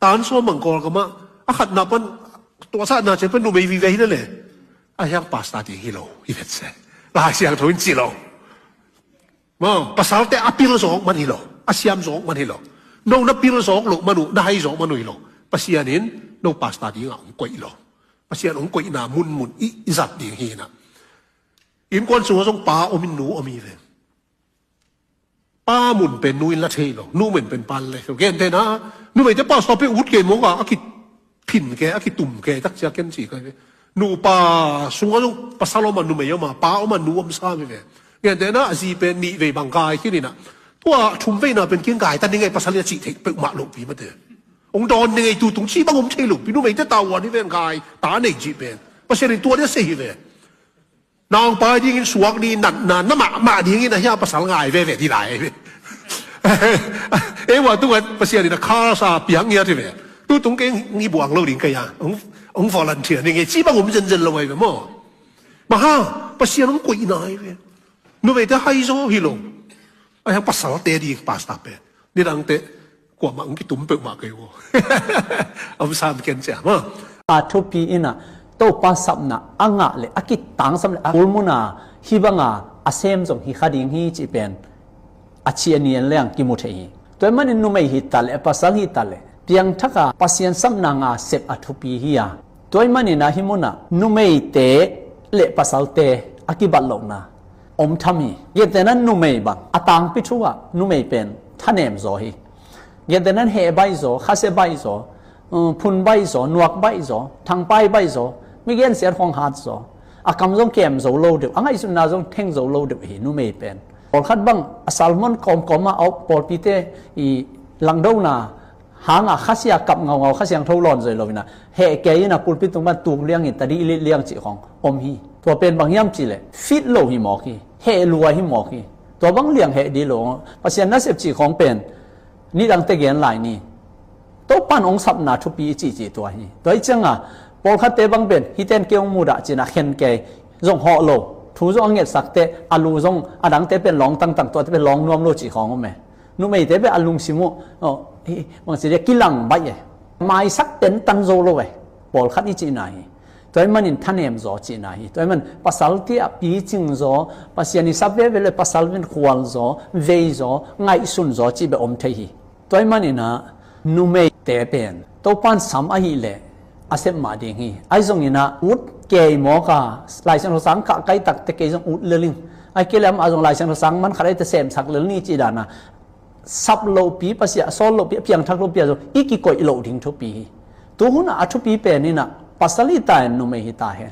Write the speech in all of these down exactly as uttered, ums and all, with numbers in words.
Tan sawm bang Kawlgam ah a khatna pan tuahsakna ciang pan numei vive hi le le, a hiang pastor ding hi lo hi vet se. Lai Siangtho in ci lo. Maw, pasalte a pil zawk man hi lo, a siam zawk man hi lo. No na pil zawk loh man uh, na hai zawk man uh hi lo. Pasian in no pastor dingah hong koih lo. Pasian hong koihna munmun i, i zat ding hi na. Innkuan sungah zong pa om in nu om hi ve. Pa mun pen nu in la thei lo, nu mun pen pa in la thei lo. Gentehna, numeite pastor pen ut kei mawk a, a kiphin kei, a kitum kei, takcia ken ci kai ve. Nupa sungah zong pasal om a, numei om a, pa om a, nu om sam hi ve. Gentehna, a zi pen nih vei bang gai khin in a, tua thum veina pen kiang gai ta ni ngei, pasal in a cih theih peuhmah lohpi mate. Hong dawn ni ngei, tutung cih bang om thei lohpi, numeite tavuan hi ve, gai ta nei cih pen. Pasian in tua dia sei hi ve. Nangpa dingin suak ni, natna na mahmah dingin a hia pasal ngai veve di lai. Ei, wa tunga Pasian in a kha sa piang ngiat hi ve. Tutung kei ngi buang lo ding kei a, hong, hong volunteer ni ngei, cih bang om zenzen lo ai ve maw. Maha, Pasian hong koihna hi ve. Numeite hai zaw hi lo. A hiang pasalte ding pastor pen. Nidangte kuamah hong kitum peuhmah kei uh. Om sam ken cia maw. A thupi in a, Topa sapna a ngah le, a kitangsam le, a kulmuna hih banga a sem zong hi kha ding hi cih pen a ci a nian leng kimu thei hi. Tua ahih manin numei hi ta le, pasal hi ta le, piangthaka Pasian sapna nga sep a thupi hi a. Tua ahih manin a hih muna numeite le pasalte a kibat lohna om tham hi. Gentehna numei bang a tangpi thu ah numei pen thanem zaw hi. Gentehna heh baih zaw, khasia baih zaw, uh, phun baih zaw, nuak baih zaw, thangpai baih zaw, mi gensiat khong hat zaw. A kam zong kem zo lo deuh, a ngaihsutna zong theng zo lo deuh hi numei pen. Pawlkhat bang a sermon kawmkawm ah a om pawlpite i langdona hanga khasia kap ngaungau, Kha Siangtho lawn zoi lo in a, heh kei in a pulpit tung pan tuk liang in tadih lit liang cih khong om hi. Tua pen bang hiam cih leh fit lo hi mawk hi, heh lua hi mawk hi. Tua bang liang heh dih lo, Pasian nasep cih khong pen nidangte gen lai ni. Topan hong sapna thupi i cihcih tua hi. Tua hi cianga pawlkhatte bang pen hihte in kei hong mudah cin a khen kei, zong hawh lo. Thu zong a ngetsakte, a lu zong a dangte pen lawng tangtang, tuate pen lawng nuam lo cih khong om e. Numeite pen a lungsim uh, oh, hi, bangci dia kilang baih e. Maisak tentan zo lo e. Pawlkhat i cihna hi. Tua ahih manin thanem zaw cihna hi. Tua ahih man pasal tiah picing zaw, Pasian i sap veve le pasal pen khual zaw, vei zaw, ngaihsun zaw cih beh om thei hi. Tua ahih manin a numeite pen Topan sam ahih leh a sep mah ding hi. Ahi zongin a ut kei mawk a, Lai Siangtho sang kah kai takte kei zong ut lel ing. Ahi kei leh amah zong Lai Siangtho sang man khat ahih teh semsak lel ni cih dan a sap lohpi Pasian, a sawl lohpi, a piangthak lohpi a zong i kikoih loh ding thupi hi. Tu hun a a thupi pen in a pasal hi ta hen, numei hi ta hen,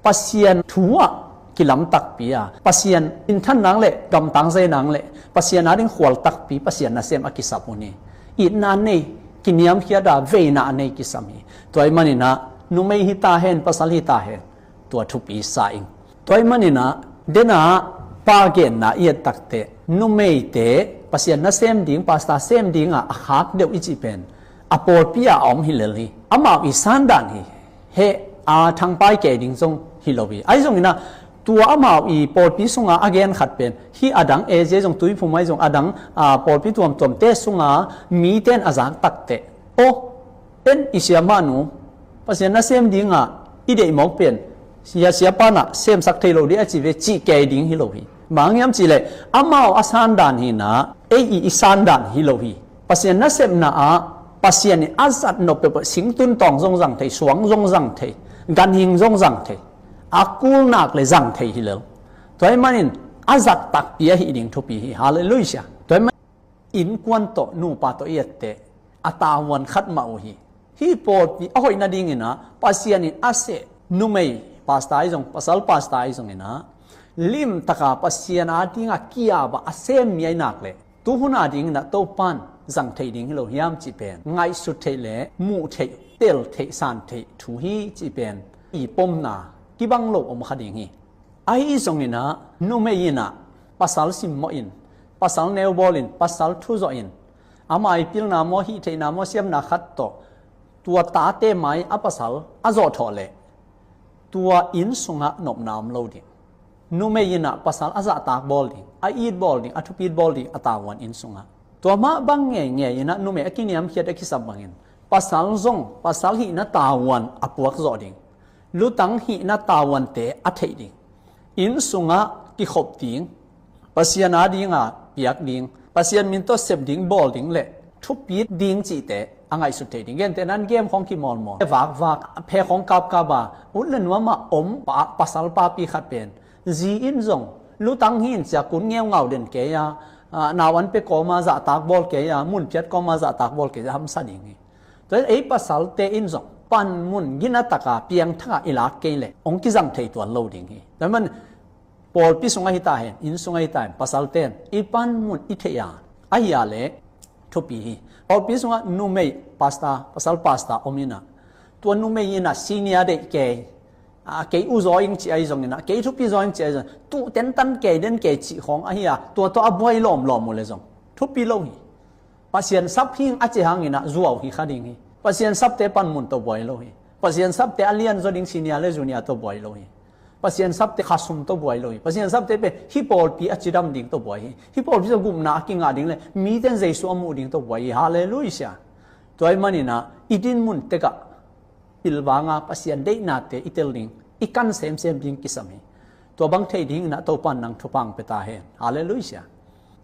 Pasian thu ah kilam takpi a, Pasian minthan nang le gamtang zei nang le Pasian ading khual takpi Pasian nasem a kisap hun hi. Itna a nei, kiniamkhiat a veina a nei kisam hi. Tua ahih manin a numei hi ta hen, pasal hi ta hen, tua thupi sa ing. Tua ahih manin a, dena pa genna i et takteh, numeite Pasian nasem ding, pastor sem ding a a khak deuh i cih pen a pawlpi a a om hi lel hi. Amau i sandan hi. Heh a thangpai kei ding zong hi lo hi. Ahi zongin a tua amau i pawlpi sunga a gen khat pen hih a dang A J zong Tuiphum ahi zong a dang, a, pawlpi tuamtuamte sunga mite in a zak takteh, aw, en i siamah nu, Pasian nasem dinga i deih mawk pen sia, siapa in a semsak thei lo ding a ci ve cih kei ding hi lo hi. Bang hang hiam cih leh amau a sandan hi in a, ei i, i sandan hi lo hi. Pasian nasepna ah Pasian in a zat nop peuhpeuh, singtun tawng zong zang thei, suang zong zang thei, ganhing zong zang thei, a kulnak le zang thei hi lel. Tua ahih manin a zat takpi ahih ding thupi hi. Halleluiah. Tua ahih manin innkuan tawh nupa tawh i etteh a tavuan khat mah uh hi. Hih pawlpi a hoih nadingin a Pasian in a seh numei pastor ahi zong, pasal pastor ahi zongin a limtaka Pasian a dinga kiap a a sem mi ahi nak leh, tu hun a dingin a Topan zang thei ding hi lo hiam cih pen ngaihsut theih le muh theih, tel theih, san theih thu hi cih pen i pomna kibang lo om kha ding hi. Ahi zongin a numei in a pasal simmawh in, pasal neubawl in, pasal thuzawh in, ama i pilna maw, hih theihna maw, siamna khat tawh tua tate mai a pasal a zawhthawh leh tua inn sungah nopna om lo ding. Numei in a pasal a zahtak bawl ding, a it bawl ding, a thupit bawl ding a tavuan inn sungah. Tua mah bang ngeingei in a numei a kiniamkhiat a kisap bangin Pasal zong pasal hihna tavuan a puak zawh ding, lutang hihna tavuante a theih ding, inn sungah kikhop ding, Pasian a dinga piak ding, Pasian min tawh sep ding, bawl ding le thupi ding cihte a ngaihsut thei ding. Gentehna in game khawng kimawlmawl, vakvak, phe khawng kapkap a, ut le nuam a om pa, pasal papi khat pen zi in zong lutang hi in cia kun ngeungau den kei a, a, nau an pe kawma zahtak bawl kei a, mun phiat kawma zahtak bawl kei a hamsa ding hi. Tua ei pasalte in zong panmun gina taka piangthaka i lak kei leh hong kizang thei tuan lo ding hi. Tua man pawlpi sungah hi ta hen, inn sungah hi ta hen, pasalte in i panmun i theih a, ahi a leh thupi hi. Pawlpi sungah numei pasta, pasal pasta om inah, tua numei inah senior deih kei, a, kei u zaw ing ci ahi zong inah, kei thupi zaw ing ci ahi zong, tuh tentan kei den kei cih khawng ahi a, tua tawh a buai lawmlawm uh le zong thupi lo hi. Pasian sap hing a ci hang inah zuau hi kha ding hi. Pasian sapte panmun tawh buai lo hi. Pasian sapte a lian zaw ding senior le junior tawh buai lo hi. Pasian sapte khasum tawh buai lo hi. Pasian sapte pen hih pawlpi a cidam ding tawh buai hi. Hih pawlpi tawh gupna a kingah ding le mite in Jesu a muh ding tawh buai hi. Halleluiah. Tua ahih man inah i dinmun tekah pilvanga Pasian deihnate i tel ding, i kan semsem ding kisam hi. Tua bang thei ding inah Topa in nang thupha hong pia ta hen. Halleluiah.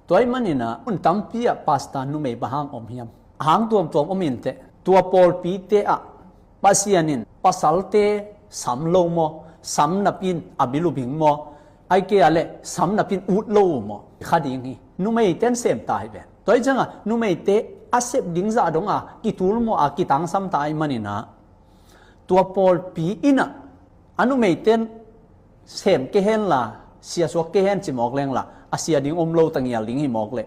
Tua ahih man inah mun tampi ah pasta numei bang hang om hiam? A hang tuamtuam om inteh. Tua pawlpite ah Pasian in pasalte sam lo maw, sam napi in a bil uh bing maw, ahih kei a leh sam napi in ut lo uh maw, kha ding hi. Numeite in sem ta hi ve. Tua ahih ciangah numeite a sep ding zah dong a kitul maw, a kitangsam ta ahih man inah, tua pawlpi inah a numeite in sem kei hen la, sia suak kei hen ci mawk leng la, a sia ding om lo, tangial ding hi mawk leh,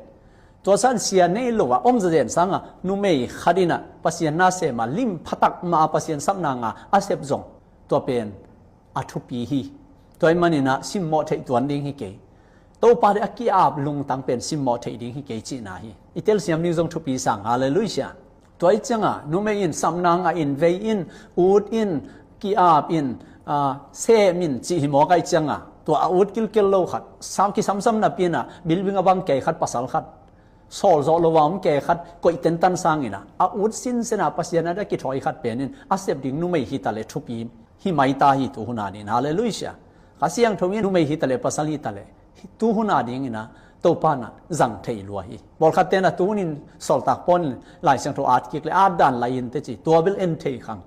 tua san sia nei lo a om zazen sangah numei khat inah Pasian na sem a, lim phatak mah a Pasian sapna nga a sep zong, tua pen a thupi hi. Tua ahih man inah simmawh theih tuan ding hi kei. Topa deih a ki-ap lungtang pen simmawh theih ding hi kei cihna hi. I telsiam ding zong thupi sang. Halleluiah. Tua ahih ciangah numei in sapna nga in, vei in, ut in, ki-ap in, a, sem in cih hi mawk ahih ciangah, tua a ut kilkel lo khat, sam, kisamsam napi inah bilbing a bang kei khat, pasal khat, sawl zawh lo a om kei khat, koih tentan sang inah a ut sinsen a Pasian a deih a kithawi khat pen in a sep ding numei hi ta leh thupi hi mai ta hi tu hun a ding. Halleluiah. Kha Siangtho in numei hi ta leh, pasal hi ta leh, tu hun a ding inah Topa in ah zang thei lua hi. Pawlkhatte in ah tu hun in Sawltak Paul in Lai Siangtho at kik leh at dan lai inteh ci, tua bel en thei khang.